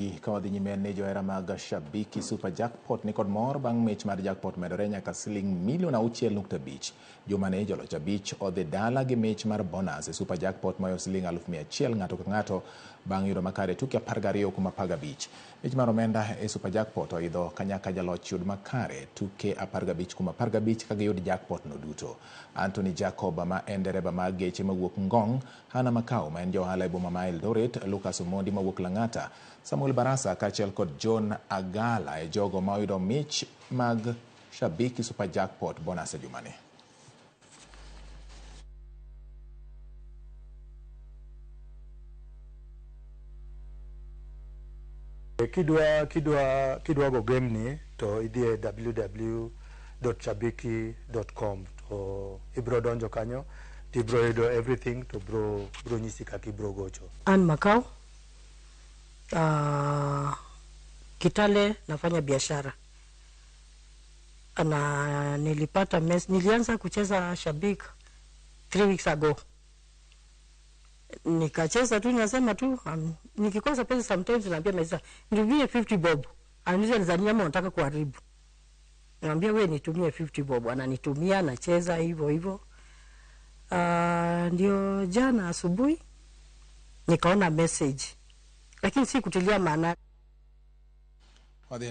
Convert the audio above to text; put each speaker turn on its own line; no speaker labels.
Ramogi ka wadhi nyime en ni johera mag Shabiki Super Jackpot ni kod mor bang' mich mar jackpot medore nyaka siling milion 6.5. Jumani joloch 5 odhi dala gi mich mar bonus e Super Jackpot moyo siling 100,000 ng'ato ka ng'ato bang' yudo makare tuke 12 kuom 15. Mich mar omenda e Super Jackpot oidho kanyaka jaloch yud makare tuke 15 kuom 15 ka giyud jackpot no duto. Anthony Jacob ma en dereba mag geche mawuok Ngong, Hannah Makau ma en ja ohala e boma ma Eldoret, Lucas Omondi mawuok Lang'ata, Samuel Barasa kaachiel kod John Agala e jogo ma oyudo mich mag Shabiki Super Jackpot bonus e jumani.
Kidwa go game ni to idhi e www.shabiki.com to ibro donjo kanyo to ibro yudo everything to bro nyisi kaka ibro gocho.
Ann Makau, Kitale nafanya biashara. Na nilipata nilianza kucheza Shabiki 3 weeks ago. Nikacheza tu, nasema tu, nikikosa pesa sometimes naambia Mesa, nitumie 50 bob. Ananiuliza ni za nini ama unataka kuharibu? Naambia wewe nitumie 50 bob. Ananitumia, nacheza hivyo hivyo. Ndio jana asubuhi nikaona message. Lakini si kutilia maana.